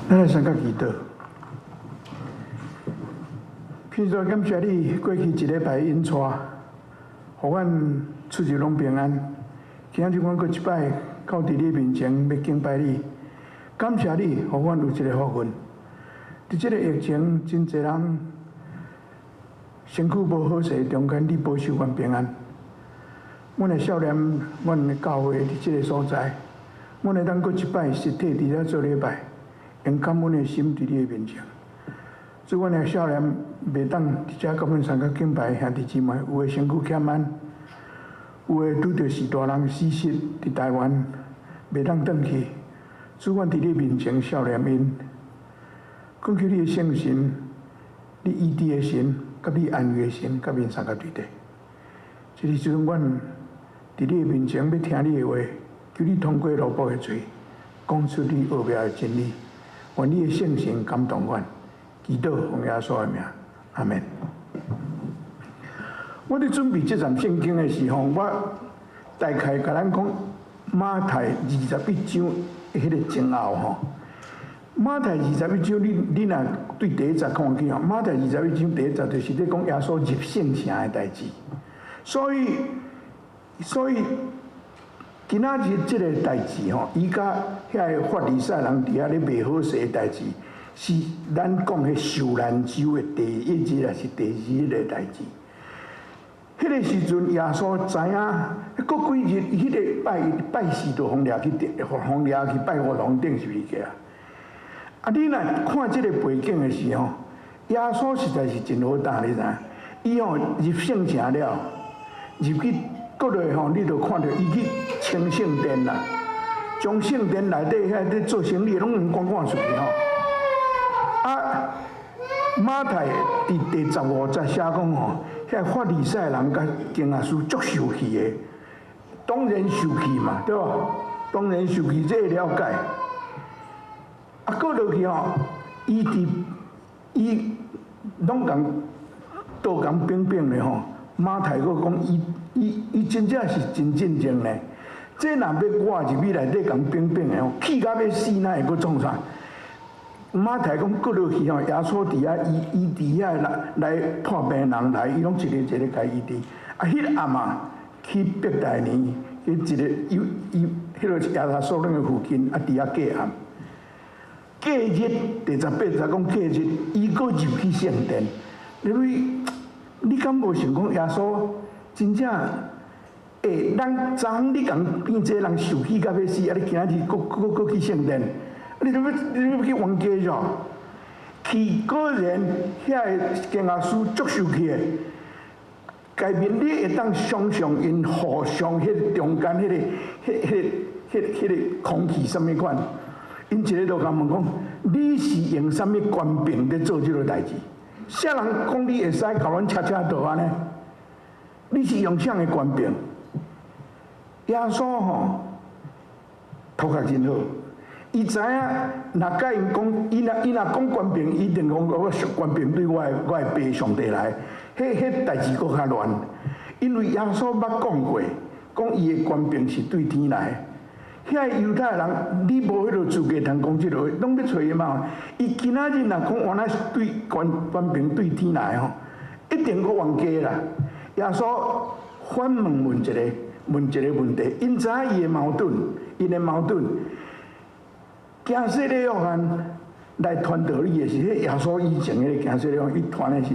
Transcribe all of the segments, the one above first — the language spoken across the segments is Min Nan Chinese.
咱來先佮祈禱。天父，感謝你過去一禮拜引帶，予阮出入攏平安。今仔日阮閣一擺到佇你面前欲敬拜你，感謝你，予阮有這个福分。佇這个疫情，真濟人身軀無好勢中間，你保守阮平安。阮的少年，阮的教會佇這个所在，阮會當閣一擺實體佇遮做禮拜，用感恩的心佇你的面前。主，阮的少年袂當佇遮佮阮相佮敬拜兄弟姊妹，有的身軀欠安，有的拄著序大人死失佇台灣，袂當轉去。主，阮佇你面前少年𪜶，懇求你的聖神，你醫治的神，佮你安慰的神，佮𪜶相佮對齊。這個時陣，阮佇你的面前欲聽你的話，求你通過羅伯的喙，講出你奧妙的真理。願你的聖神感動阮，祈禱奉耶穌的名，阿門。我佇準備這節聖經的時候，我大概共咱講馬太二十一章彼个前後吼。馬太二十一章，你若對第一節看去吼，馬太二十一章第一節就是咧講耶穌入聖城的代誌。所以今仔日這个代誌吼，伊佮遐个法利賽人佇遐咧賣好勢的代誌，是咱講彼受難週的第一日，抑是第二日的代誌。彼个時陣，耶穌知影，過幾日，彼个拜拜四就予掠去釘，予掠去拜佛堂釘十字架。啊，你若看這个背景的時候，耶穌實在是真好膽，你知影？伊吼入聖城了，入去閣落吼，你就看著伊去清聖殿啦，將聖殿內底遐咧做生意攏予趕趕出去吼。啊，馬太佇第15節寫講吼，遐法利賽人佮經學師足受氣的，當然受氣嘛，對無？當然受氣，這會了解。啊，閣落去吼，伊佇伊攏共倒共反反的吼。馬太閣講，伊伊伊真正是真正經呢。這若欲我入去內底共反反的吼，氣甲欲死，哪會閣創啥？馬太講閣落去吼，耶穌佇遐醫醫治遐來來破病人來，伊攏一个一个共醫治。啊，彼暗啊，去伯大尼，彼一个伊伊彼个耶路撒冷的附近，啊，佇遐過暗。過日第18節講過日，伊閣入去聖殿。因為你敢無想講耶穌真正？欸，人昨昏你共變這人受氣甲欲死，啊！你今仔日閣閣閣去聖殿？你欲你欲去冤家喲？去果然遐个經學師足受氣的，改變你會當想像𪜶互相彼個中間彼個、彼、彼、彼、彼个空氣啥物款？𪜶一个就共問講：你是用啥物權柄佇做這个代誌？啥人講你會使共阮車車道按呢？你是用啥个權柄？耶穌吼頭殼真好，伊知影若共𪜶講，伊若講權柄，伊一定講我權柄對我的爸上帝來，彼彼代誌閣較亂。因為耶穌捌講過，講伊的權柄是對天來。遐個猶太人，你無彼个資格通講這个話，攏欲揣伊嘛。伊今仔日若講原來是對權權柄對天來吼，一定閣冤家啦。耶穌反問問一个問一個問題，𪜶知影伊的矛盾，𪜶的矛盾。行洗禮約翰來傳道理的是，彼耶穌以前彼個行洗禮約翰，伊傳的是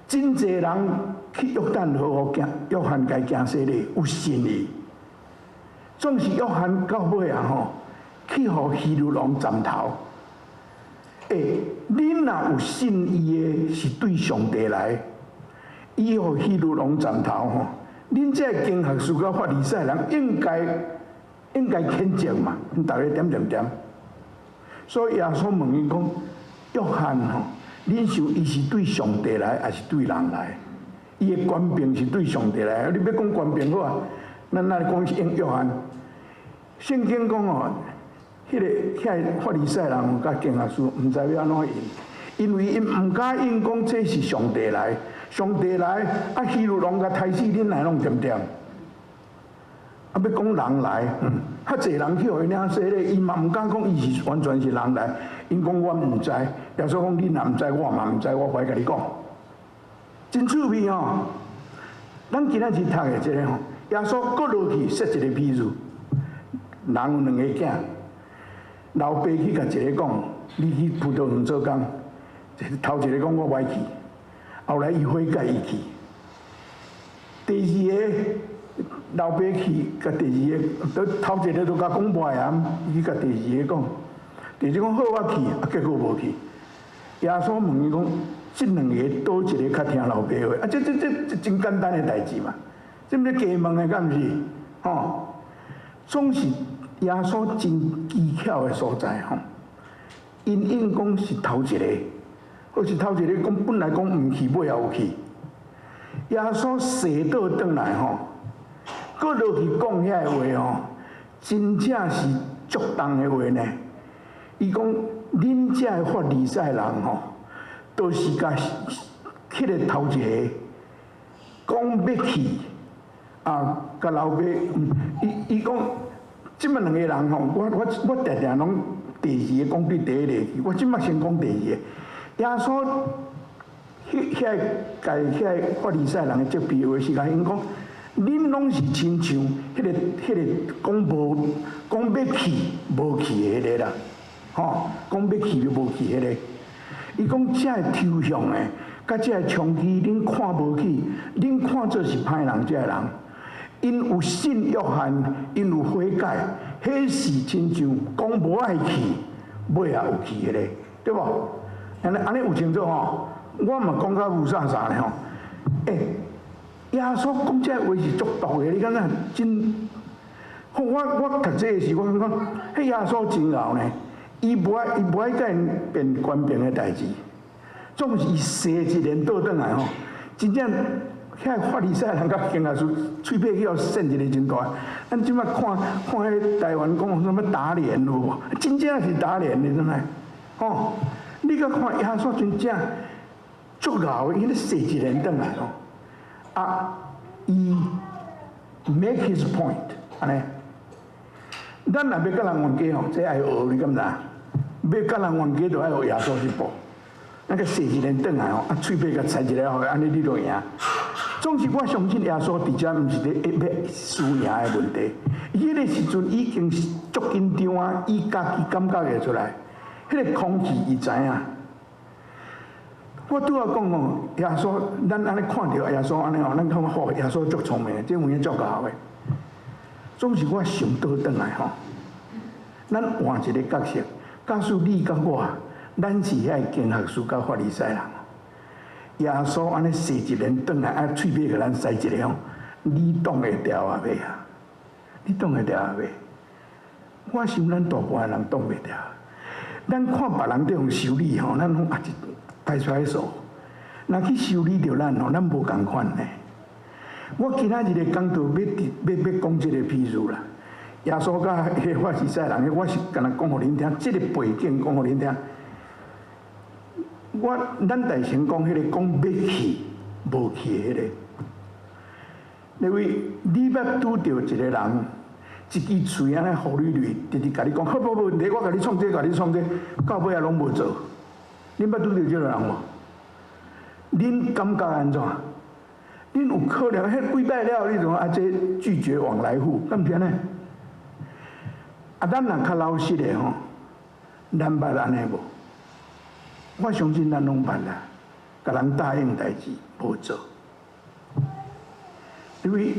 真濟人去約旦河予約翰共行洗禮，有信伊。總是約翰到尾啊吼，去予希律王斬頭。欸，恁若有信伊的，是對上帝來，伊予希律王斬頭吼。恁這個經學師佮法利賽人應該應該譴責嘛？𪜶逐家點點點。所以耶穌問𪜶講：約翰吼，恁想伊是對上帝來，抑是對人來？伊的權柄是對上帝來。你欲講權柄好啊？咱來講是用約翰。聖經講哦，彼个遐个法利賽人佮經學師毋知欲按怎應，因為𪜶毋敢應講這是上帝來，上帝來啊，希律王共刣死，恁來攏對毋對？啊，欲講人來，較濟人去予伊領洗禮，伊嘛毋敢講伊是完全是人來， 𪜶講我毋知，耶穌講你若毋知，我嘛毋知，我無愛共你講。真趣味吼！咱今仔日讀的這个吼，耶穌閣落去設一個比喻，人有兩個囝，老爸去共一个講，你去葡萄園做工，頭一个講我無愛去，後來伊悔改伊去。第二个老爸去，共第二个，都頭一个都共講無愛啊，伊去共第二个講，第二个講好我去，啊結果無去。耶穌問伊講，這兩个佗一个較聽老爸話？啊，這真簡單的代誌嘛，這毋是加問的，敢毋是？吼，總是耶穌真技巧的所在吼。𪜶應講是頭一個，或是頭一個講本來講毋去，尾後有去。耶穌踅倒轉來吼，閣落去講遐个話吼，真正是足重的話呢。伊講恁遮的法利賽人吼，都是共彼个頭一个講欲去，啊，共老爸，伊伊講，這馬兩個人吼，我定定攏第二个講對第一个去，我這馬先講第二个。耶穌彼遐共遐个法利賽人的責備話是共𪜶講，恁攏是親像彼个講無講欲去無去的彼个啦，吼，講欲去就無去彼个。伊講這个抽象的，佮這个衝擊，恁看無起，恁看做是歹人，這个人，𪜶有信約翰，𪜶有悔改，彼是親像講無愛去，尾仔有去彼个，對無？按呢按呢有清楚吼？我嘛講甲霧煞煞咧吼。欸，耶穌講這話是足毒的，你感覺真？我讀這个時，我感覺彼耶穌真𠢕呢。伊無愛共𪜶辯權柄的代誌，總是伊踅一連倒轉來吼，真正遐法利賽人佮經學士喙䆀去予扇一个真大。咱這馬看看彼台灣講啥物打臉有無？真正是打臉的，真的，吼！你閣看耶穌真正足𠢕，伊咧踅一連轉來吼，啊，伊 make his point 按呢。咱若欲共人冤家吼，這愛學你敢知？欲共人冤家，就愛學耶穌這步。那個踅一連轉來吼，啊，喙䆀共裁一个，按呢你就贏。總是我相信耶穌佇遮毋是咧欲輸贏的問題，伊彼个時陣已經是足緊張啊，伊家己感覺會出來，彼個空氣伊知影。我拄仔講吼，耶穌，咱按呢看著耶穌按呢吼，咱感覺吼耶穌足聰明的，這有影足𠢕的。總是我想倒轉來吼，咱換一個角色，假使你佮我，咱是遐個經學士佮法利賽人。耶穌按呢踅一連轉來，啊，喙䆀共咱塞一个吼，你擋會牢啊袂啊？你擋會牢啊袂？我想咱大部分人擋袂牢。咱看別人佇予修理吼，咱攏啊一歹出手。若去修理著咱吼，咱無仝款呢。我今仔日的講道欲欲欲講這个比喻啦。耶穌佮彼个法利賽人，我是干焦講予恁聽，這个背景講予恁聽。我咱大先講彼个講欲去無去的彼个。因為你捌拄著一個人，一支喙按呢予你喙，直直共你講，好無問題，我共你創這，共你創這，到尾仔攏無做。恁捌拄著這个人無？恁感覺按怎？恁有可能彼幾擺了，你就啊這拒絕往來戶，敢毋是按呢？啊，咱若較老實的吼，咱捌按呢無？我相信咱攏捌啦，共人答應代誌無做。因為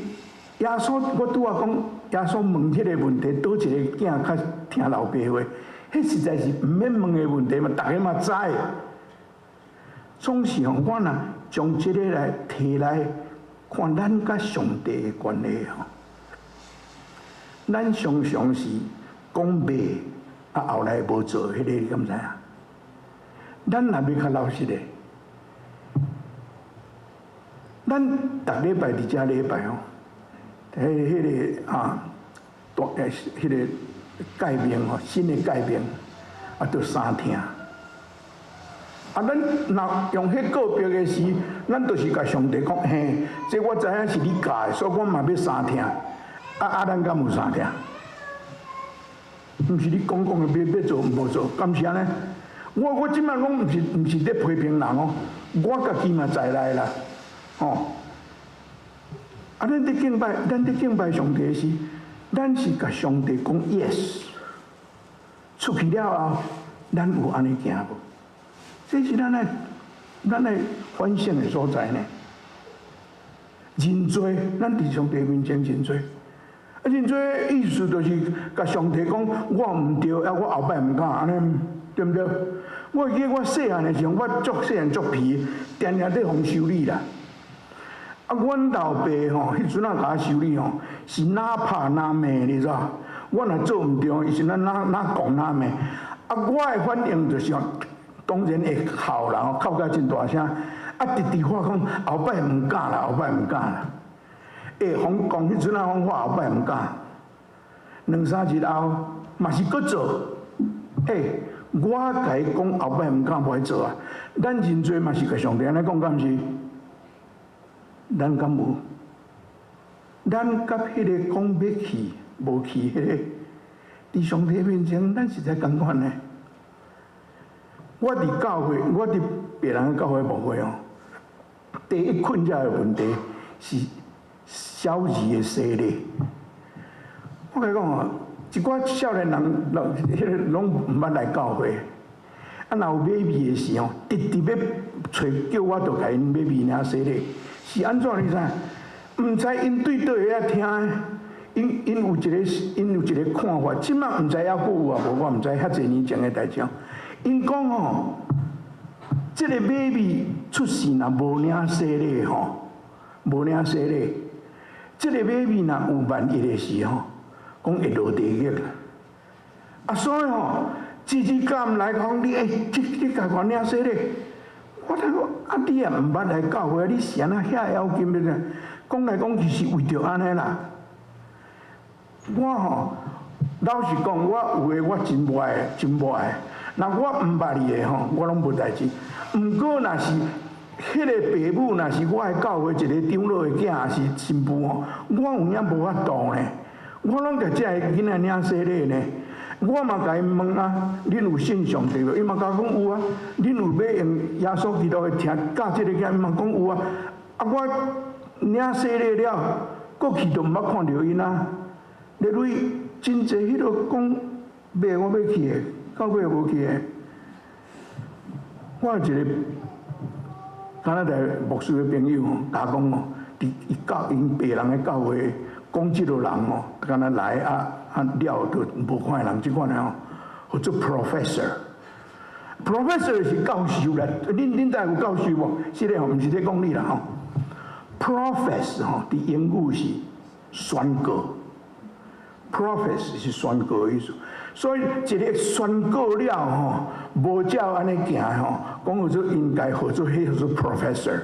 耶穌，我拄仔講，耶穌問這個問題，佗一个囝較聽老爸話，彼實在是毋免問的問題嘛，逐个嘛知。總是吼，我若將這個來提來看咱佮上帝的關係吼，咱常常是講袂，啊後來無做，彼個你敢知影？咱若欲較老實的，咱逐禮拜佇遮禮拜吼，彼個啊，大彼個誡命吼，新的誡命啊，著三疼。啊，咱若用彼告別的時，咱就是共上帝講，嘿，這我知影是你教的，所以我嘛欲三疼。啊啊，咱敢有三疼？毋是你講講的欲欲做無做，敢是按呢？我這擺講毋是咧批評人哦，我家己嘛在內啦，吼。啊，咱佇敬拜上帝時，咱是共上帝講 yes。出去了後，咱有按呢行無？這是咱愛反省的所在呢。認罪，咱佇上帝面前認罪。啊，認罪的意思就是共上帝講，我毋對，啊，我後擺毋敢按呢，對毋對？我會記得我細漢的時陣，我足細漢足皮，定定咧予修理啦。啊，阮老爸吼，彼陣仔共我修理吼，是哪拍哪罵，你知？我若做毋對，伊是哪哪哪講哪罵。啊，我的反應就是當然會哭啦，吼，哭甲真大聲。啊，直直話講後擺毋敢啦，後擺毋敢啦。欸，講講彼陣仔講我後擺毋敢。兩三日後，嘛是閣做。欸，我共伊講後擺毋敢，無愛做啊。咱認罪嘛是共上帝按呢講，敢毋是？咱敢有？咱佮彼个講欲去無去彼个，佇上帝面前，咱實在仝款呢。我佇教會，我佇別人的教會牧會哦。第一困擾的問題是小兒的洗禮。我共你講哦，一寡少年人，彼个攏毋捌來教會。啊，若有 baby 的時候，直直欲揣叫我，就共𪜶 baby 領洗禮。是按怎你知？毋知𪜶對佗位遐聽，𪜶有一个看法。這擺毋知猶閣有啊無？我毋知遐濟年前的代誌。𪜶講吼，這个 baby 出世若無領洗禮吼，無領洗禮，這个 baby 若有萬一的時吼，講會落地獄。啊，所以吼，直直敢來講你，欸，這你共我領洗禮。我聽講啊，你也毋捌來教會，你是按怎遐要緊欲怎？講來講去是為著按呢啦。我吼，老實講，我有的我真無愛，真無愛。若我毋捌伊的吼，我攏無代誌。毋過若是彼个爸母，若是我的教會一个長老的囝，抑是神父吼，我有影無法度呢。我攏共這个囡仔領洗禮呢。我嘛共𪜶問啊，恁有信上帝無？伊嘛共我講有啊。恁有欲用耶穌基督的疼教這个囝？伊嘛講有啊。啊，我領洗禮了，過去就毋捌看著𪜶啊。例如真濟彼落講欲我欲去的，到尾無去的。我有一个加拿大牧師的朋友吼，共我講哦，佇伊教𪜶白人的教會講這個人吼，敢若來啊啊了就無看人這款的吼，叫做 professor。professor 是教授啦，恁知有教授無？是咧吼，毋是咧講你啦吼。profess 吼，佇英語是宣告，profess 是宣告的意思。所以一个宣告了吼，無照按呢行吼，講叫做應該號做彼叫做 professor，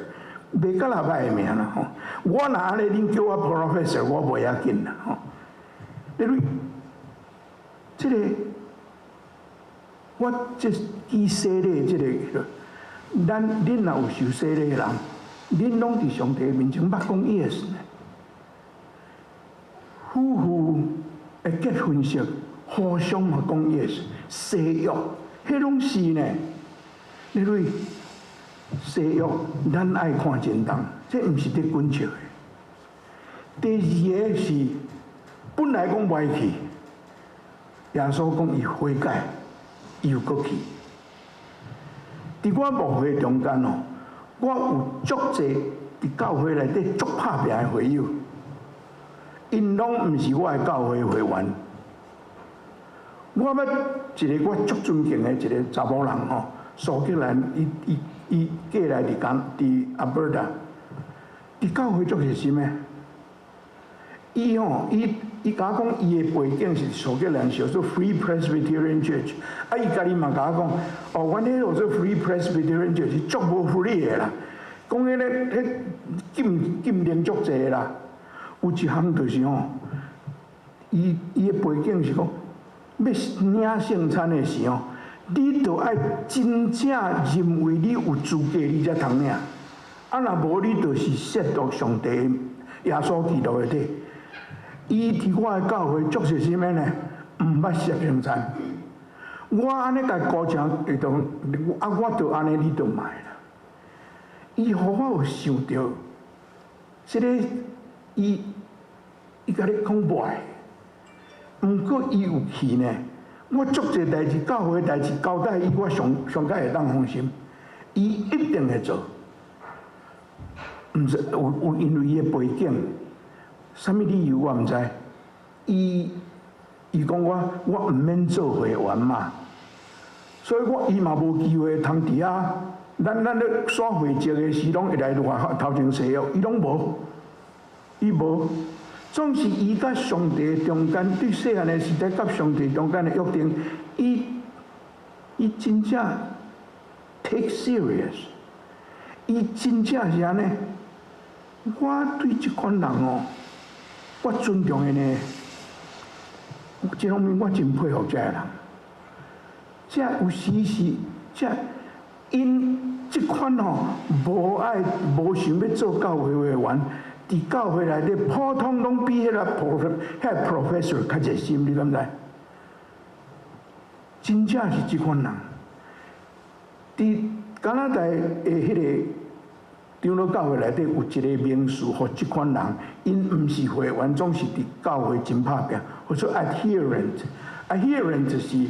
袂甲若歹的名啦吼。我若按呢，恁叫我 professor，我袂要緊啦吼。因為這個我這記洗禮這个，咱恁若有受洗禮的人，恁攏佇上帝面前捌講 yes 呢。夫婦的結婚式互相嘛講 yes，誓約，彼攏是呢。因為誓約咱愛看真重，這毋是佇滾笑的。第二個是本來講袂去，耶穌講伊悔改，伊又閣去。佇我牧會中間哦，我有足濟佇教會內底足拍拚的會友，𪜶攏毋是我的教會會員。我捌一个我足尊敬的一個查某人吼，蘇格蘭，伊過來佇阿伯達，佇教會足熱心的。伊吼，伊共我講，伊的背景是蘇格蘭叫做 Free Presbyterian Church，啊，伊家己嘛共我講，哦，阮彼個做 Free Presbyterian Church 是足無 free 的啦，講彼个彼禁令足濟的啦。有一項就是吼，伊的背景是講，欲領聖餐的時候，你著愛真正認為你有資格，你才通領。啊，若無你就是褻瀆上帝耶穌基督的體。伊佇我的教會足熱心的呢，毋捌攝聖餐。我按呢共鼓掌，伊就啊，我就按呢，你就莫啦。伊予我有想著，這个伊伊共你講袂，毋過伊有去呢。我足濟代誌，教會代誌交代伊，我上上蓋會當放心，伊一定會做。毋知有有因為伊的背景，啥物理由我毋知。伊伊講我我毋免做會員嘛，所以我伊嘛無機會通佇遐。咱咱咧選會籍的時，攏會來外頭前誓約，伊攏無，伊無。總是伊佮上帝中間，對細漢的時代佮上帝中間的約定，伊伊真正 take serious，伊真正是按呢。我對這款人哦，我尊重𪜶呢。這方面我真佩服這个人。這有時是這𪜶這款吼無愛無想欲做教會會員，佇教會內底普通攏比彼个 prof 彼个 professor 較熱心，你敢知？真正是這款人。佇加拿大的彼个長老教會內底有一個名詞，予這款人，𪜶毋是會員，總是佇教會真拍拚，叫做 adherent。adherent 就是倚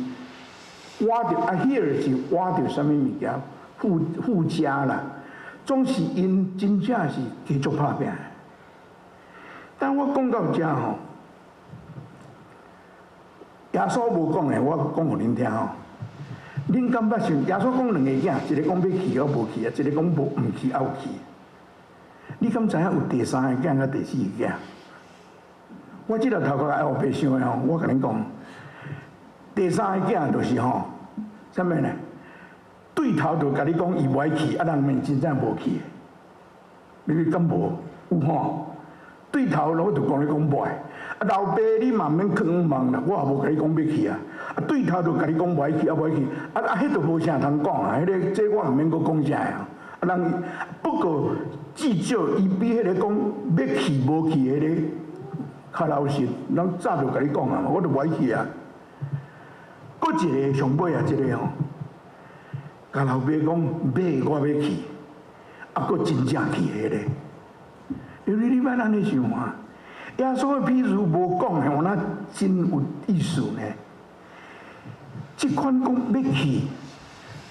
著 adhere 是倚著啥物物件，附附加啦，總是𪜶真正是繼續拍拚。但我講到遮吼，耶穌無講的，我講予恁聽吼。恁敢捌想耶穌講兩個囝，一個講欲去，猶無去啊；一個講無毋去，猶有去。你敢知影有第三个囝佮第四个囝？我這個頭殼愛烏白想的吼，我共恁講，第三个囝就是吼，啥物呢？對頭就共你講伊無愛去，啊人面真正無去。你敢無？有吼？對頭攏就共你講無愛，啊老爸你嘛免囥問啦，我也無共你講欲去啊。啊對頭就共你講無愛去，啊無愛去，啊啊彼就無啥通講啊，彼个這我毋免閣講啥啊。啊人不過至少伊比彼个講欲去無去彼个較老實，人早就共你講啊，我就無愛去啊。閣一个上尾啊，這个吼，共老爸講欲我欲去，啊閣真正去彼个。因為你捌按呢想啊？耶穌的譬喻無講的，有哪真有意思呢？這款講欲去，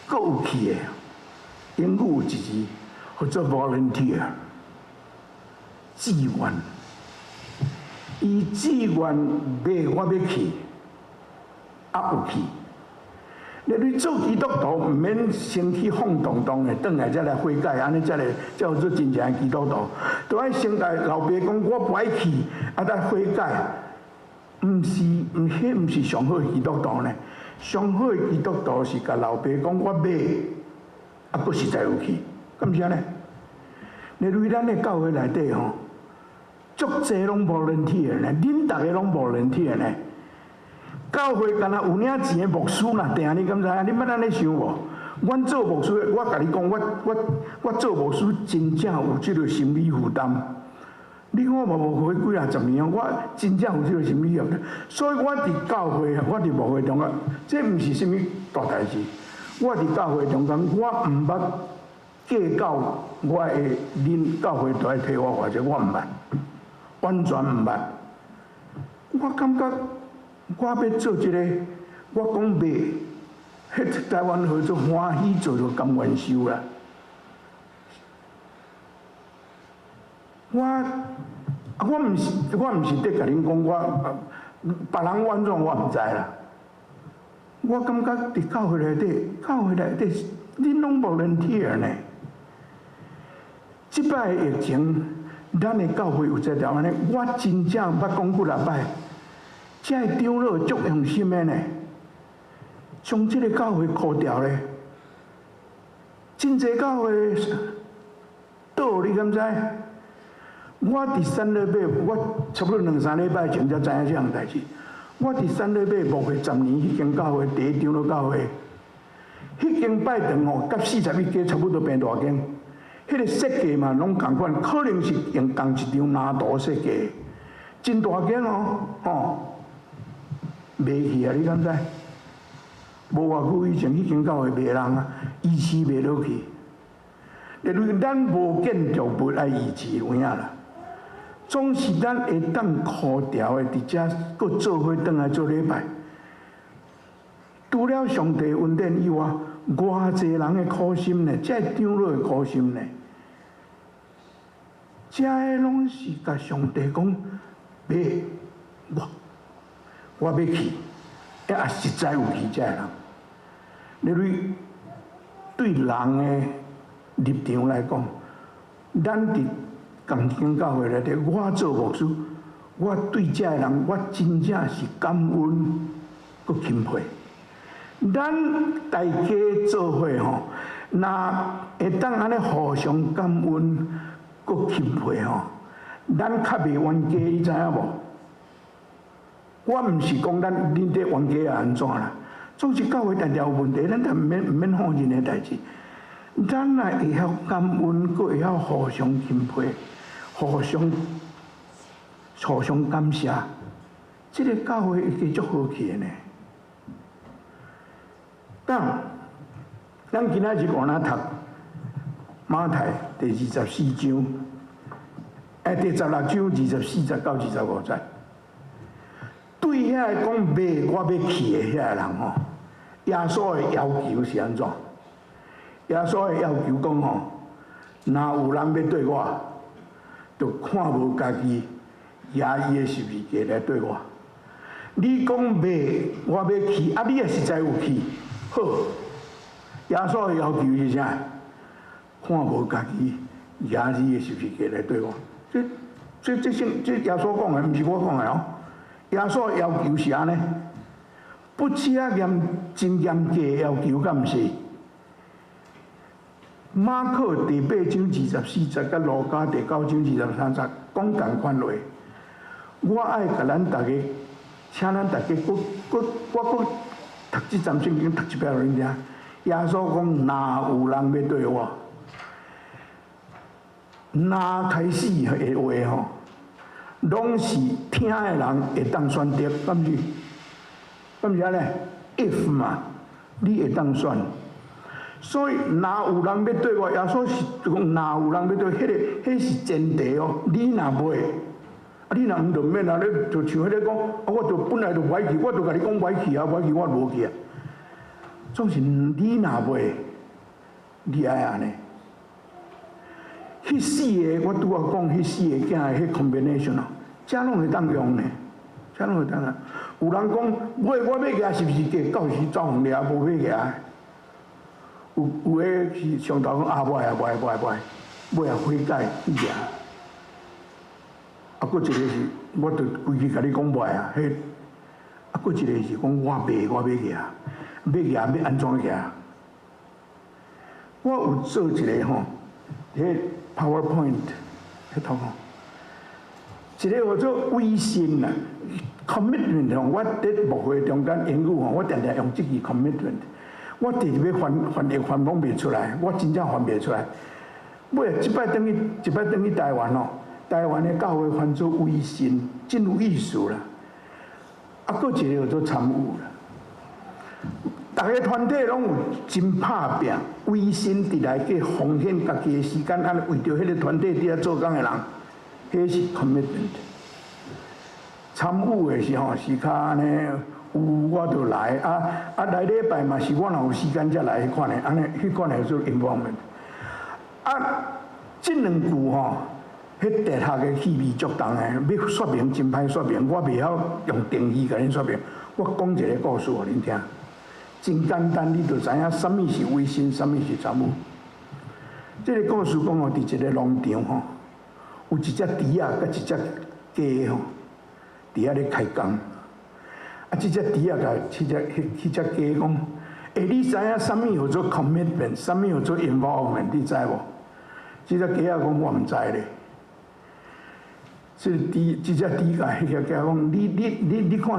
閣有去的，英語有一字叫做 volunteer，志願。伊志願欲我欲去，啊有去。你做基督徒毋免先去放蕩蕩的，轉來才來悔改，按呢才來叫做真正的基督徒。都愛先共老爸講，我無愛去，啊，再悔改。毋是，毋彼毋是上好的基督徒呢。上好的基督徒是共老爸講，我欲，啊，閣實在有去，敢毋是按呢？你對咱的教會內底吼，足濟攏 volunteer 呢，恁逐个攏 volunteer 呢。教會敢若有領錢的牧師若定，你敢知影？你捌按呢想無？阮做牧師的，我共你講，我我我做牧師真正有這個心理負擔。你看我嘛牧會幾若十年，我真正有這個心理負擔。所以我佇教會，我佇牧會中間，這毋是啥物大代誌。我佇教會中間，我毋捌計較我的恁教會都愛提我偌濟，我毋捌，完全毋捌。我感覺我欲做這個，我講袂，彼台灣話做歡喜做就甘願受啦。我我毋是我毋是佇共恁講，我別人按怎我毋知啦。我感覺佇教會內底，教會內底恁攏 volunteer 呢。這擺疫情，咱的教會有這條按呢，我真正捌講幾若擺，這个長老足用心的呢，將這個教會箍牢咧，真濟教會倒，你敢知？我佇三禮拜，我差不多兩三禮拜前才知影這項代誌。我佇三禮拜牧會十年，彼間教會第一長老教會，彼間拜堂吼，佮41間差不多變大間。彼個設計嘛，攏仝款，可能是用仝一張藍圖設計，真大間哦，吼，賣去啊！你敢知？無偌久以前，彼間教會賣人啊，維持袂落去。因為咱無建築物來維持有影啦。總是咱會當箍牢的，佇遮閣做伙轉來做禮拜。除了上帝恩典以外，偌濟人的苦心呢？這長老的苦心呢？這个攏是共上帝講，欲我，我欲去，也實在有去這个人。因為對人的立場來講，咱佇仝間教會內底，我做牧師，我對這个人，我真正是感恩，閣欽佩。咱大家做伙吼，若會當按呢互相感恩，閣欽佩吼，咱較袂冤家，你知影無？我毋是講咱恁這冤家會按怎啦，總是教會定定有問題，咱就毋免放任的代誌。咱若會曉感恩，閣會曉互相欽佩，互相感謝，這个教會會繼續好起的呢。當咱今仔日換來讀馬太第二十四章，第十六章二十四節到二十五節。對遐个講欲我欲去的遐个人吼，耶穌的要求是按怎？耶穌的要求講吼，若有人欲綴我，就看無家己，舉伊的十字架來綴我。你講欲我欲去，啊，你也實在有去，好。耶穌的要求是啥？看無家己，舉伊的十字架來綴我。這耶穌講的，毋是我講的哦。耶穌的要求是按呢，不止啊嚴，真嚴格的要求，敢毋是？馬可第八章二十四節，佮路加第九章二十三節講仝款話。我愛共咱逐家，請咱逐家閣閣我閣讀這節聖經讀一擺予恁聽。耶穌講：若有人欲綴我，若開始的話吼，攏是聽的人會當選擇，敢是？敢是按呢？If 嘛，你會當選。所以，若有人欲綴我，耶穌是講若有人欲綴，彼个彼是前提哦。你若袂，啊，你若毋就免啊！你就像彼个講，啊，我就本來就無愛去，我就共你講無愛去啊，無愛去我無去啊。總是你若袂，你愛按呢？彼四个我拄仔講，彼四个囝的彼 combination 哦，遮攏會當用呢，遮攏會當啊。有人講，我欲舉十字架，到時走遠掠無欲舉。有的是上頭講啊，無愛啊，無愛，無愛，無愛，尾仔悔改去舉。啊，閣一個是，我就規氣共你講無愛啊，彼啊，閣一個是講我袂，我欲舉，欲舉欲按怎舉？我有做一個吼，彼 PowerPoint 彼套吼，一個叫做委身啦，commitment 吼，我佇牧會中間英語吼，我定定用這句 commitment。我直直欲翻翻譯翻講袂出來，我真正翻袂出來。尾仔這擺轉去，這擺轉去台灣吼，台灣的教會翻做委身，真有意思啦。啊，閣一個叫做參與啦。逐个團體攏有真拍拚，委身佇內底奉獻家己的時間，按呢為著彼个團體佇遐做工的人，彼是 commitment。參與的時候是較按呢，有我就來，啊啊來禮拜嘛是我若有時間才來彼款的，按呢彼款的叫做 involvement。啊，這兩句吼，彼哲學的氣味足重的，欲說明真歹說明，我袂曉用定義共恁說明。我講一個故事予恁聽，真簡單，你就知影啥物是委身，啥物是參與。這个故事講吼，佇一个農場吼，有一隻豬仔佮一隻雞吼，佇遐咧開工。啊，這隻豬仔共彼隻雞講：欸，你知影啥物叫做 commitment，啥物叫做 involvement，你知無？這隻雞仔講：我毋知咧。這隻豬共彼隻雞講：你看，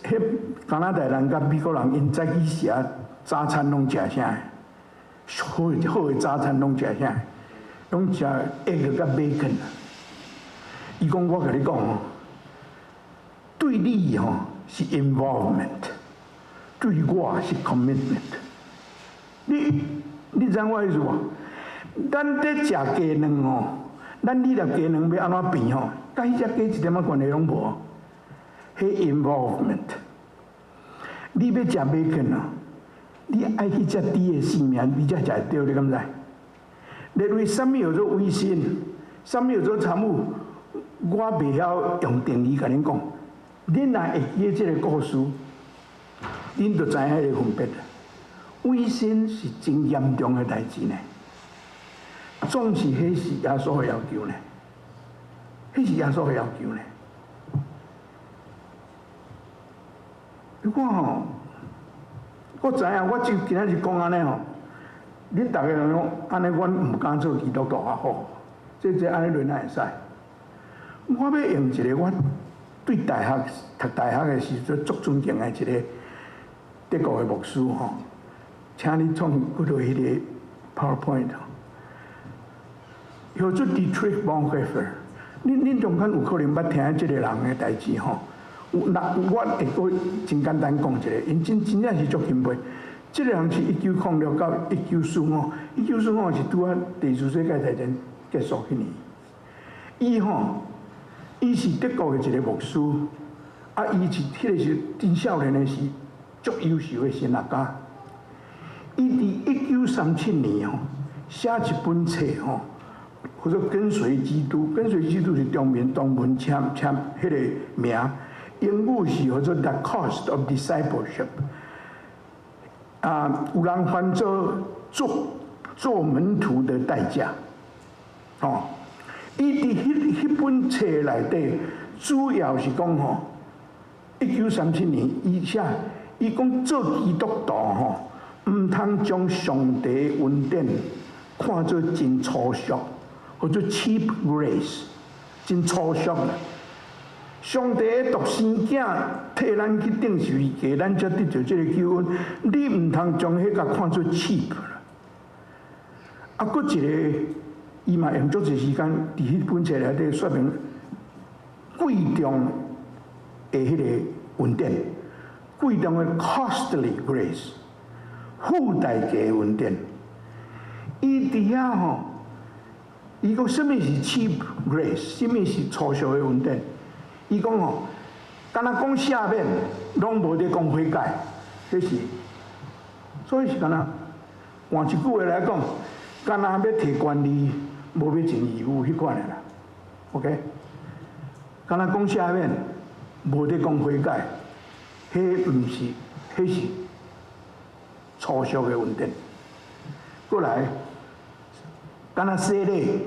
彼加拿大人佮美國人，𪜶早起時啊，早餐攏食啥？好好的早餐攏食啥？攏食 egg 佮 bacon。伊講：我共你講吼，對你吼是 involvement，對我是 commitment。你知影我意思無？咱佇食雞卵吼，咱彼粒雞卵欲按怎變吼，佮彼隻雞一點仔關係攏無。彼 involvement，你欲食 bacon 哦，你愛去食豬的性命，你才食會著，你敢知？例如啥物叫做委身，啥物叫做參與，我袂曉用定義共恁講。恁若會記得這个故事，恁就知影彼个分別。委身是真嚴重的代誌呢，總是彼是耶穌的要求呢，彼是耶穌的要求呢。你看吼，我知影，我就今仔日講按呢吼，恁逐家人講按呢，阮毋敢做基督徒啊好，這按呢論哪會使？我欲用一个我對大學讀大學的時陣足尊敬的一个德國的牧師吼，請你創幾落彼个 PowerPoint，叫做 Dietrich Bonhoeffer。恁中間有可能捌聽這个人的代誌吼。那我會閣真簡單講一下，𪜶真正是足欽佩。這个人是1906到1945，1945是拄仔第二次世界大戰結束彼年。伊吼，伊是德國的一个牧師，啊，伊是彼个時真少年的時，足優秀的神學家。伊佇1937年吼，寫一本冊吼，叫做《跟隨基督》，跟隨基督是中文中文簽簽彼个名。英語是叫做 The Cost of Discipleship，啊，有人翻做做門徒的代價，哦，伊佇彼本冊內底，主要是講吼，1937年伊寫，伊講做基督徒吼，毋通將上帝恩典看做真粗俗，或者 cheap grace，真粗俗。上帝的獨生囝替咱去釘十字架，咱才得著這个救恩。你毋通將彼个看做 cheap 啦。啊，閣一个，伊嘛用足濟時間佇彼本冊內底說明貴重的彼个恩典，貴重的 costly grace，付代價的恩典。伊佇遐吼，伊講啥物是 cheap grace，啥物是粗俗的恩典？伊講吼，敢若講赦免，攏無咧講悔改，彼是，所以是敢若換一句話來講，敢若欲提權利，無欲盡義務彼款的啦。OK，敢若講赦免，無咧講悔改，彼毋是，彼是粗俗的恩典。過來，敢若洗禮，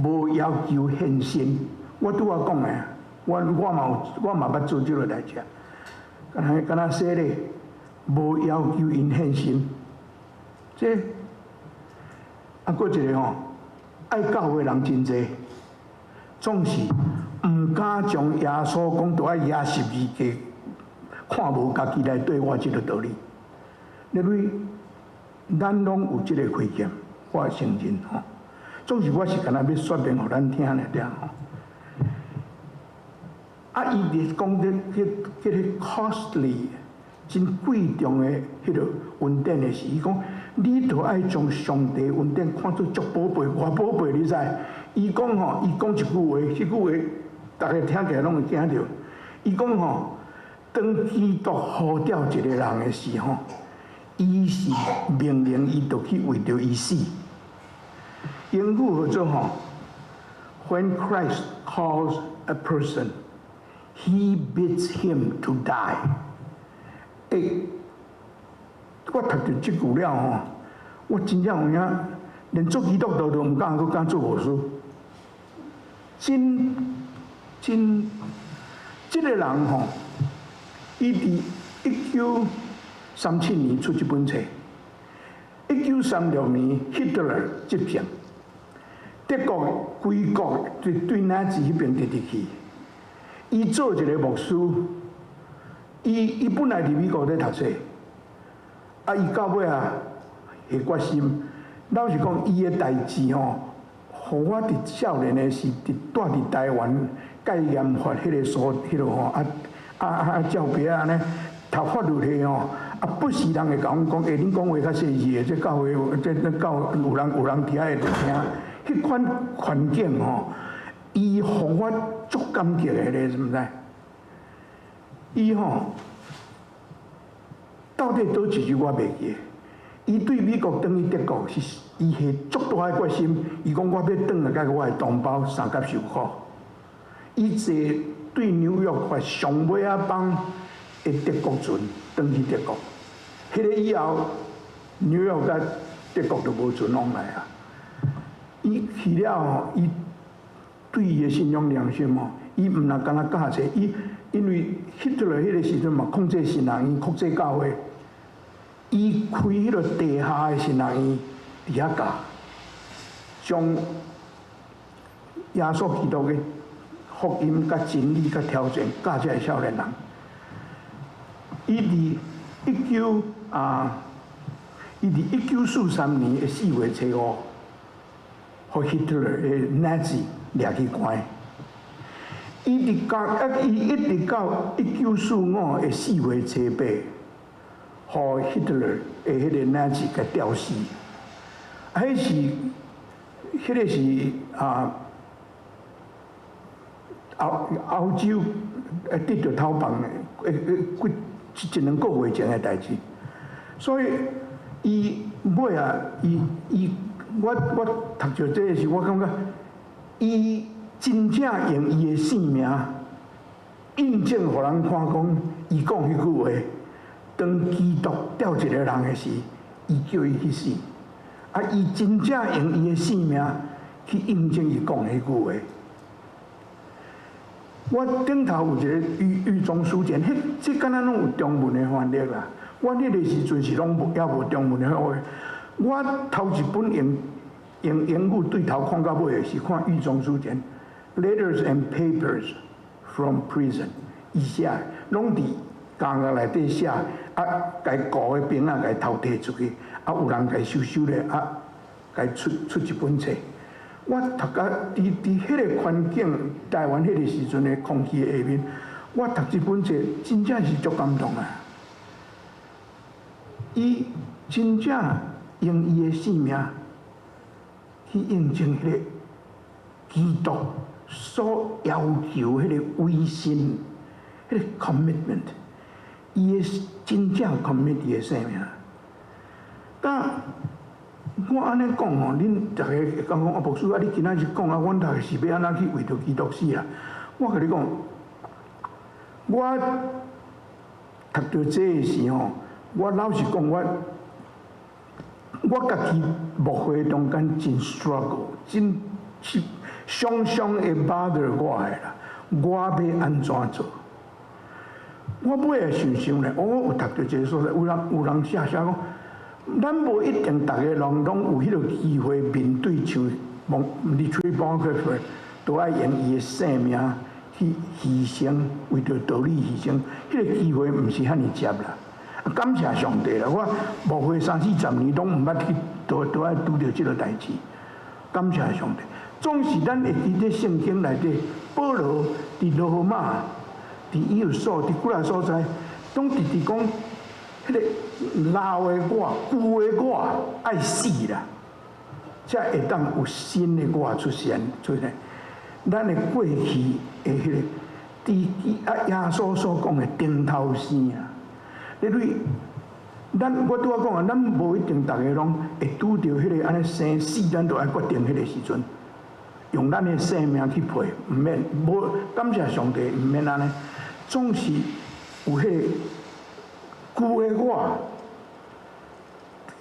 無要求獻身，我拄仔講的。我嘛捌做這个代誌，敢若洗禮，無要求𪜶獻身，這啊，閣一个吼，愛教會人真濟，總是毋敢將耶穌講著愛舉十字架，看無家己來對我這个道理。因為咱攏有這个虧欠，我承認吼。總是我是敢若欲說明予咱聽爾爾吼。啊！伊佇講這彼个 costly 真貴重的彼个恩典的時，伊講你著愛將上帝恩典看做足寶貝，偌寶貝，你知？伊講吼，伊講一句話，這句話逐家聽起來攏會驚著。伊講吼，當基督呼召一个人的時吼，伊是命令伊著去為著伊死。英語叫做吼，When Christ calls a person, He bids him to die。欸，我讀著這句了吼，我真正有影，連做基督徒都毋敢，閣敢做牧師。真真，這个人吼，伊佇1937年出這本冊，1936年希特勒執政，德國規國對納粹彼邊直直去。伊做一个牧師，伊本來佇美國咧讀冊，啊，伊到尾啊下決心，老實講，伊的代誌吼，予我佇少年的時，佇蹛佇台灣蓋研發彼个所，彼个吼，啊啊啊照片按呢，讀法律系吼，啊，不時人會共阮講，欸，恁講話較細緻的，這教會，這教有人佇遐會聽，彼款環境吼，伊予我足感激的咧，知毋知？伊吼到底佗一日我袂記。伊對美國轉去德國是，伊下足大的決心。伊講我欲轉來佮我的同胞相佮受苦。伊坐對紐約發上尾仔班的德國船轉去德國。彼个以後，紐約佮德國就無船往來啊。伊去了後，伊對伊的信仰良心吼，伊毋若干焦教冊，伊因為希特勒彼个時陣嘛控制神學院、控制教會。伊開彼个地下的神學院，佇遐教，將耶穌基督的福音、佮真理、佮挑戰教這个少年人。伊佇1943年的4月初5，予希特勒的納粹掠去關。伊一直到1945的4月初8，予希特勒的彼个納粹共吊死。啊，彼个是啊，歐洲得著頭棒的，幾一兩個月前的代誌。所以，伊尾仔，伊伊我我讀著這个時，我感覺伊真正用伊的性命印證予人看，講伊講彼句話。當基督吊一個人的時，伊叫伊去死。啊，伊真正用伊的性命去印證伊講彼句話。我頂頭有一个獄中書簡，彼這敢若攏有中文的翻譯啦。我彼个時陣是攏無猶無中文的翻譯。我頭一本用英語對頭看到尾的是看獄中書簡，Letters and Papers from Prison，伊寫攏佇監獄內底寫，啊，共舊的兵仔共偷提出去，啊，有人共收收咧，啊，共出一本冊。我讀甲佇彼个環境，台灣彼个時陣的空氣下面，我讀這本冊真正是足感動啊！伊真正用伊的性命去印證彼個基督所要求彼个委身、彼個 commitment，伊的真正 commit 伊的生命。但我按呢講吼，恁逐家會感覺講啊，牧師啊，你今仔日講啊，阮逐家是欲按怎去為著基督死啊？我共你講，我讀著這个時吼，我老實講，我家己牧會中間真 struggle，真是常常會 bother 我的啦。我欲按怎做？我尾仔想想咧，我有讀著一个所在，有人寫講，咱無一定逐个人攏有彼个機會面對像 Dietrich Bonhoeffer 都愛用伊的性命去犧牲，為著道理犧牲，彼個機會毋是遐爾捷啦。感謝上帝啦！我牧會三四十年攏毋捌去都愛拄著這个代誌。感謝上帝，總是咱會記得聖經內底，保羅佇羅馬、佇以弗所、佇幾若所在，攏直直講，彼个老的我、舊的我愛死啦，才會當有新的我出現出現。咱的過去的彼个，佇啊耶穌所講的頂頭生啊，你對，咱我拄仔講啊，咱無一定逐个攏會拄著彼个按呢生死，咱就愛決定彼个時陣，用咱的生命去賠，毋免，無感謝上帝，毋免按呢，總是有彼个舊的我，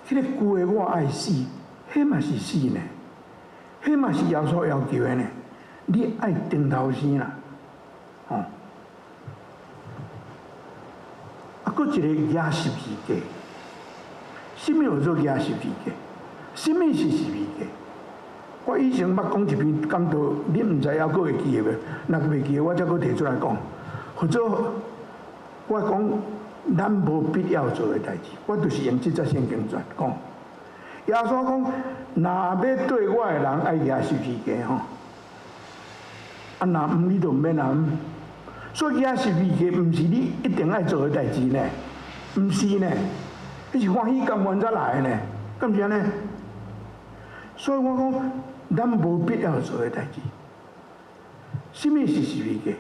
彼个舊的我愛死，彼嘛是死呢，彼嘛是耶穌要求的呢，你愛重頭生啦，吼。啊，閣一个舉十字架，啥物叫做舉十字架？啥物是十字架？我以前捌講一篇講道，恁毋知猶閣會記得無？若袂記得，我才閣提出來講。或者我講，咱無必要做的代誌，我就是用這節聖經來講。耶穌講，若欲綴我的人愛舉十字架吼，啊，若毋你就毋免啊。所以舉十字架毋是你一定愛做的代誌呢。毋是呢，彼是歡喜甘願才來的呢，敢是按呢？所以我講，咱無必要做的代誌。啥物是十字架？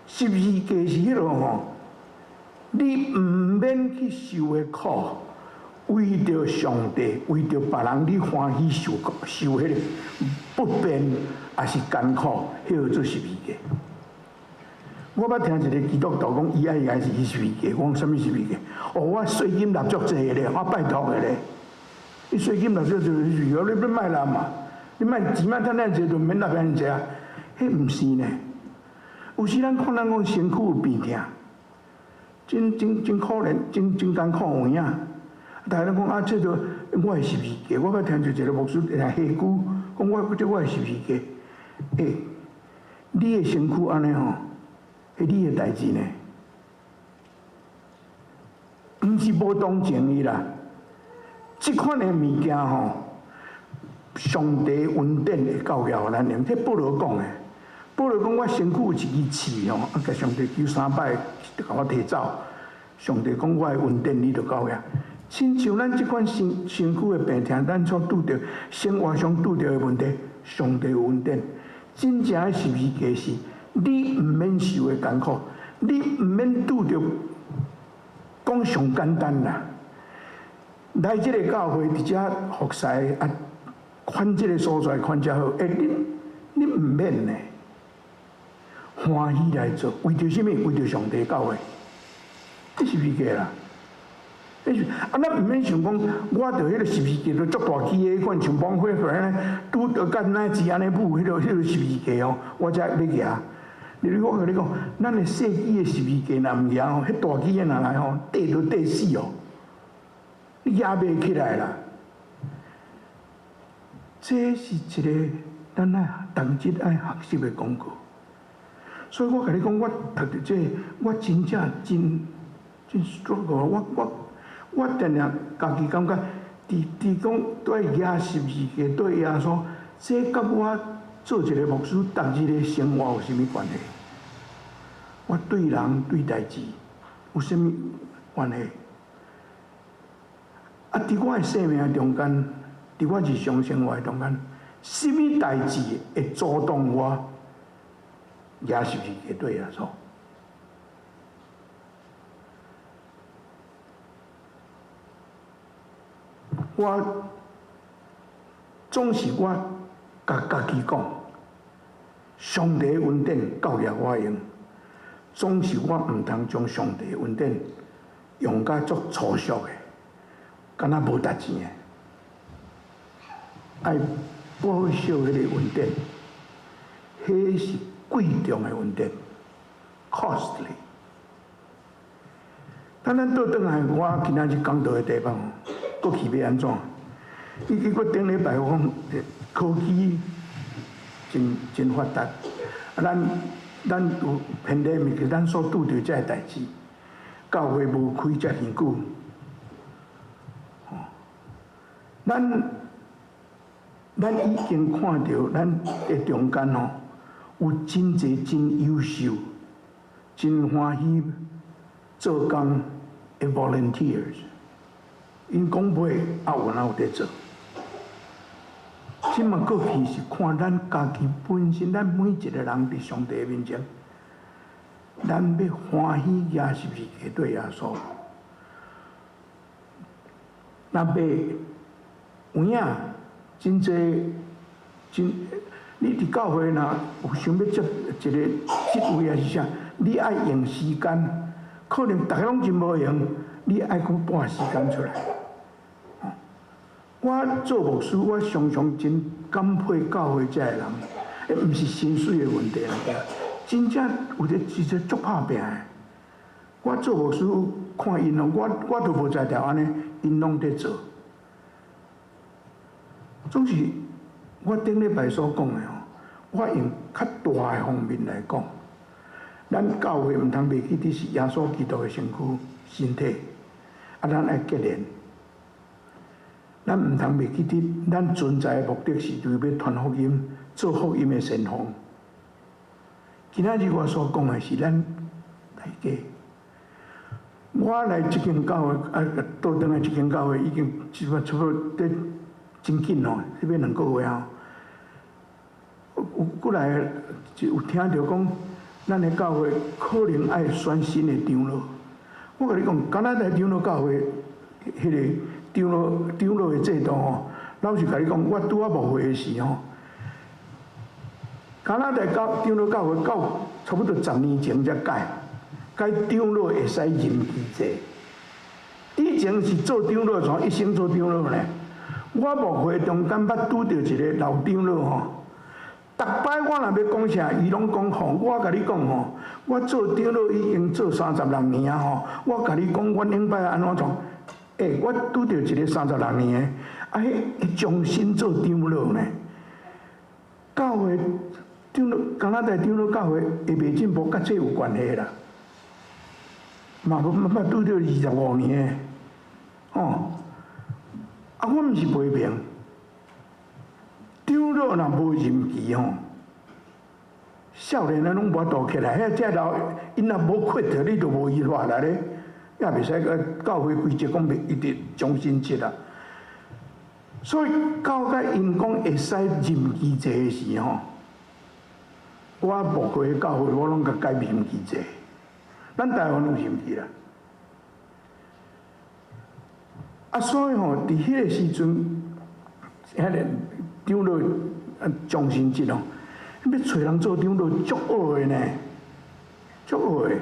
十字架是彼落吼，你毋免去受的苦，為著上帝，為著別人，你歡喜受苦，受彼個不便，抑是艱苦，彼個做十字架。我捌聽一個基督徒講，伊愛愛是十字架，我講啥物十字架？哦，我稅金納足濟的咧，我拜託的咧。你稅金納足濟，你你莫納嘛？你莫錢莫趁遐濟，就毋免納遐濟啊？彼毋是呢。有時咱看咱講身軀有病痛，真真真可憐，真真艱苦有影。但是咱講啊，這個我的十字架，我捌聽著一個牧師來下句，講我這我的十字架。欸，你的身軀按呢吼，彼你的代誌呢？毋是無同情伊啦。這款的物件吼，上帝恩典會夠予咱用。這保羅講的，保羅講我身軀有一支刺吼，啊，共上帝求三擺，共我提走。上帝講我的恩典你就夠額。親像咱這款身身軀的病痛，咱所拄著生活上拄著的問題，上帝有恩典。真正的十字架是，你毋免受的艱苦，你毋免拄著。講上簡單啦，來這個教會佇遮服侍啊，看這個所在看遮好，欸，你你毋免呢，歡喜來做，為著啥物？為著上帝教會，這十字架啦。啊，咱毋免想講，我著彼個十字架都足大支的，彼款像綁火按呢，拄著佮乃至按呢舞彼個彼個十字架哦，我才欲舉。你我共你講，咱的細支的十字架若毋舉吼，彼大支的若來吼，綴都綴死哦，你舉袂起來啦。這是一個咱愛逐日愛學習的功課。所以我共你講，我讀著這個，我真正真真 struggle，我我。我定定家己感覺，佇佇講對舉十字架對耶穌，這佮我做一個牧師，逐日的生活有啥物關係？我對人對代誌有啥物關係？啊，佇我的生命中間，佇我日常生活中間，啥物代誌會阻擋我舉十字架對耶穌？我總是我共家己講，上帝恩典夠額我用，總是我毋通將上帝恩典用甲足粗俗的，敢若無值錢的，愛保守彼个恩典，彼是貴重的恩典，costly。等咱倒轉來，我今仔日講道的題目，過去欲按怎？伊結果頂禮拜我講科技真真發達，啊，咱咱有偏離物，咱所拄著這个代誌，教會無開遮爾久，吼，咱咱已經看著咱的中間吼，有真濟真優秀、真歡喜做工的 volunteers，𪜶講袂啊有哪有佇做。這馬過去是看咱家己本身，咱每一個人佇上帝面前，咱欲歡喜舉十字架對耶穌？若袂有影，真濟真，你佇教會若有想欲接一個職位抑是啥，你愛用時間，可能逐个攏真無閒，你愛閣撥時間出來。我做牧師，我常常真感佩教會這个人，彼毋是薪水的問題啦，真正有個其實足拍拚的。我做牧師看𪜶哦，我我都無才調按呢，𪜶攏佇做。總是我頂禮拜所講的吼，我用較大的方面來講，咱教會毋通袂記得是耶穌基督的身軀、身體，啊，咱愛結連。咱毋通袂記得，咱存在的目的是為欲傳福音、做福音的先鋒。今仔日我所講的是咱大家，我來這間教會，啊，倒轉來這間教會已經這擺差不多咧真緊哦，這欲2個月啊。有過來就有聽著講，咱的教會可能愛選新的長老。我共你講，加拿大長老教會彼個長老的制度吼，老實共你講，我拄仔牧會的時吼，加拿大教長老教會到差不多10年前才改，改長老會使任期制。以前是做長老從一生做長老呢。我牧會中間捌拄著一個老長老吼。逐擺我若欲講啥，伊攏講吼，我共你講吼，我做長老已經做36年啊吼，我共你講，阮應該按怎創？欸，我拄著一個三十六年的，啊，彼終身做長老呢。教會長老，加拿大長老教會會袂進步，佮這有關係啦。嘛無捌拄著25年的，吼，啊，我毋是批評。長老若無任期吼，少年的攏無法度起來，彼這老𪜶若無 quit，你就無依法啦咧，也袂使個教會規則講袂一直終身制啊。所以到尾𪜶講會使任期制的時吼，我牧會教會我攏共改任期制，咱台灣有任期啦。啊，所以吼，佇彼個時陣，彼个長老啊，終身制哦，欲揣人做長老足僫的呢，足僫的。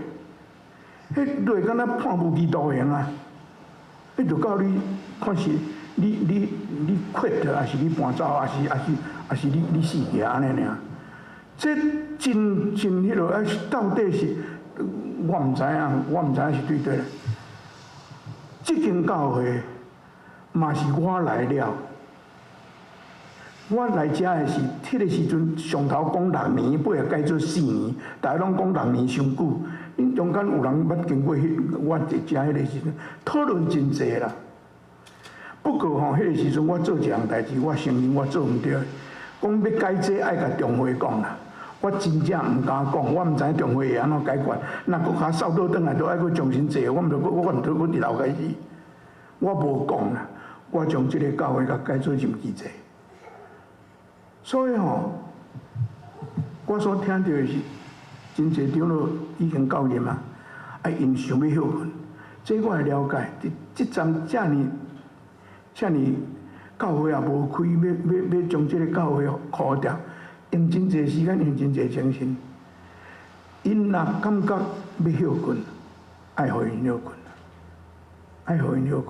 彼落敢若判無期徒刑啊！彼就到你看是你 quit，抑是你搬走，抑是你死去按呢爾。這真真彼落啊，到底是我毋知影，我毋知影是對佗。這間教會嘛是我來了。我來遮的時，彼個時陣上頭講六年，尾仔改做四年，逐家攏講六年傷久。𪜶中間有人捌經過彼，我佇遮彼個時陣討論真濟啦。不過吼，彼個時陣我做一項代誌，我承認我做毋對。講欲改這愛共中會講啦，我真正毋敢講，我毋知影中會會按怎解決。若閣較掃倒轉來，都愛閣重新做，我毋著閣我毋著閣佇頭開始。我無講啦，我將這个教會共改做任期制。所以吼，我所聽著的是，真濟長老已經到任啊，啊，𪜶想欲歇睏，這我會了解。佇這陣遮爾遮爾教會也無開，欲將這个教會箍掉，用真濟時間，用真濟精神。𪜶若感覺欲歇睏，愛予𪜶歇睏，愛予𪜶歇睏。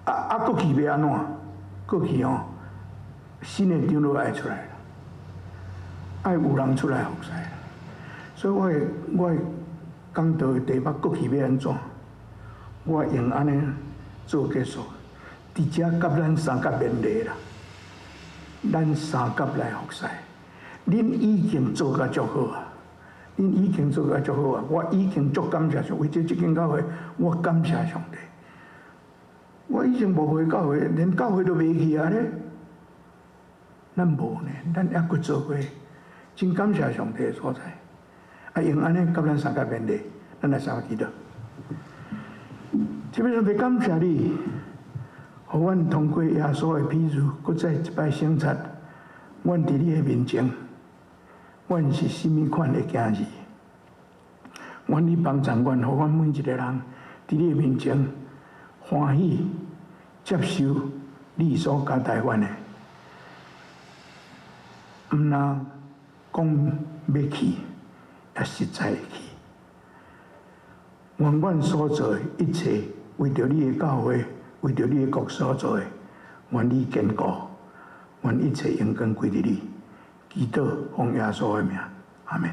啊啊，過去欲按怎？過去吼，新的長老愛出來啦，愛有人出來服侍啦。所以我會講道的題目過去欲按怎？我用按呢做結束。佇遮佮咱相佮勉勵啦，咱相佮來服侍。恁已經做甲足好啊！恁已經做甲足好啊！我已經足感謝上，為這這間教會，我感謝上帝。我以前牧會教會，連教會都袂去啊咧。咱無呢，咱猶閣做伙，真感謝上帝的所在。啊，用按呢佮咱相佮勉勵，咱來相佮祈禱。這邊上帝感謝你，予阮通過耶穌的比喻，閣再一擺省察，阮佇你的面前，阮是啥物款的囝兒？願你幫助阮，予阮每一个人佇你的面前歡喜接受你所交代阮的，毋但講欲去，也實在會去。願阮所做的一切，為著你的教會，為著你的國所做的，願你堅固，願一切榮光歸佇你。祈禱奉耶穌的名，阿門。